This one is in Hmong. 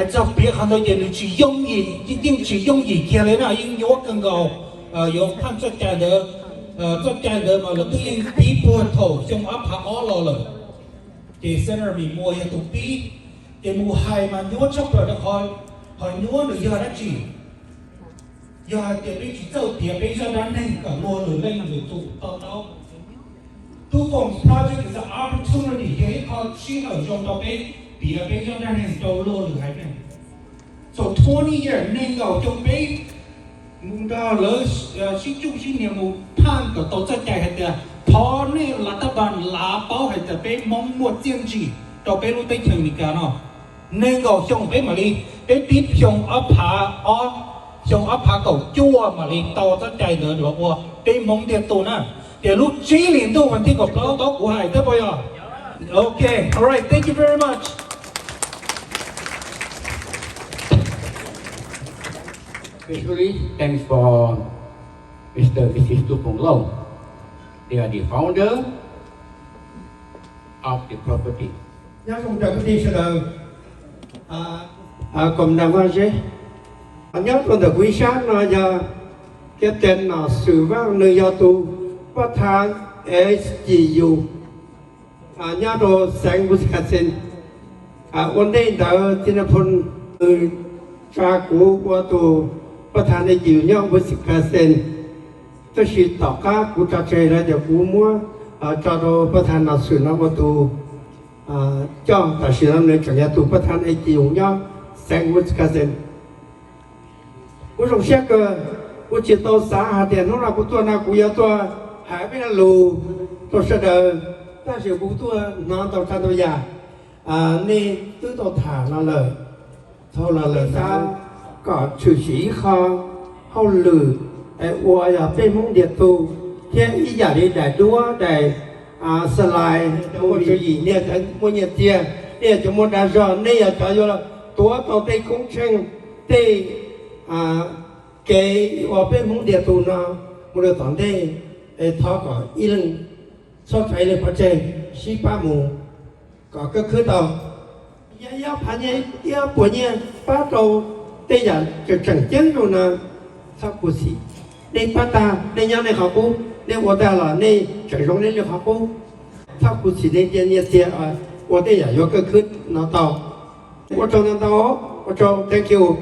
Hais txog piav qhov ntawd ces nws tsis yooj yim, yeej tsis yooj yim kiag li na, yeej nyuaj kawg nkaus. Yuav phaj txoj cai ntawd, txoj cai ntawd mas lawv twb yeej pib puag thaum xyoo ob phav ob los lawm. Ces Senator Mis Muas yog tus pib, ces mus hais mas nyuaj tshaj plaws rau qhov, qhov nyuaj nws yog dab tsi? Yog hais tias peb tsis txawj piav peb zaj dab neeg kom luag lwm leej lwm tus to taub, Tub Foom Project is an opportunity, yog ib qho sij hawm zoo rau peb piav peb zaj dab neeg rau luag lwm haiv neeg. So twenty years, nees nkaum xyoo peb mus nrog lawv sib cuj sib nias mus phaj kom tau txoj cai hais tias thov nej lav tab pas lav paub hais tias peb Hmoob muaj txiaj ntsig rau peb lub teb chaws Amelikas no. Nees nkaum xyoo peb mam li, peb pib xyoo ob phav ob, xyoo ob phav kaum cuaj mam li tau txoj cai ntawd los ua peb Hmoob ntiag tug na. Ces lub tsib hlis ntuj vas thib kaum plaub tau kuv hais thiab puas yog? Okay, all right, thank you very much. Especially thanks for Mister and Missus Tu Phong Lou. They are the founder of the property. Nyob zoo cov kwv tij sawv daws, kom nag vaj zeb. Nyob rau ntawm kuv ib sab no yog Captain Nom Swm Vaj, nws yog tus pab tha S G U nyob rau xeev Wisconsin. Ua ntej ntawd Txiv Nraug Phoo nws tsa kuv ua tus pab tha S G U nyob Wisconsin. Tab sis tom qab kuv tso tseg lawm ces kuv muab tso rau pab tha Nom Swm no ua tus coj. Tam sim no nws tseem yog tus pab tha S G U nyob xeev Wisconsin. Kuv zoo siab kawg, kuv tsis tau xav hais tias hnub no kuv tuaj no kuv yuav tuaj hais peb lo lus rau sawv daws, tab sis kuv tuaj hnov ntau tsav ntau yam nej twb tau tham no lawm, thaum los lawm xav kom tshwm sim ib qho hauj lwm es ua yog peb Hmoob ntiag tug thiab ib yam li daim duab daim xalais, cov muaj tswv yim, nej cov muaj nyiaj txiag, nej yog cov muaj dag zog, nej yog cov yuav tuav tau tej koob tsheej, tej kev ua peb Hmoob ntiag tug no mus rau tom ntej. Es thov kom ib leeg txhob tso ib leeg pov tseg, sib pab mus kom kawg khwb tau. Yog ib phav nyiaj, ib puas nyiaj pab rau tej yam tseem tseem ceeb rau no, txhob khuv xim. Nej pab tag nej nyob nej qhov qub, nej ua tag los nej tseem zoo nej li qhov qub. Txhob khuv xim nej nyiaj txiag, ua tej yam yuav kawg khwb no tau. Ua tsaug ntau ntau, ua tsaug, thank you.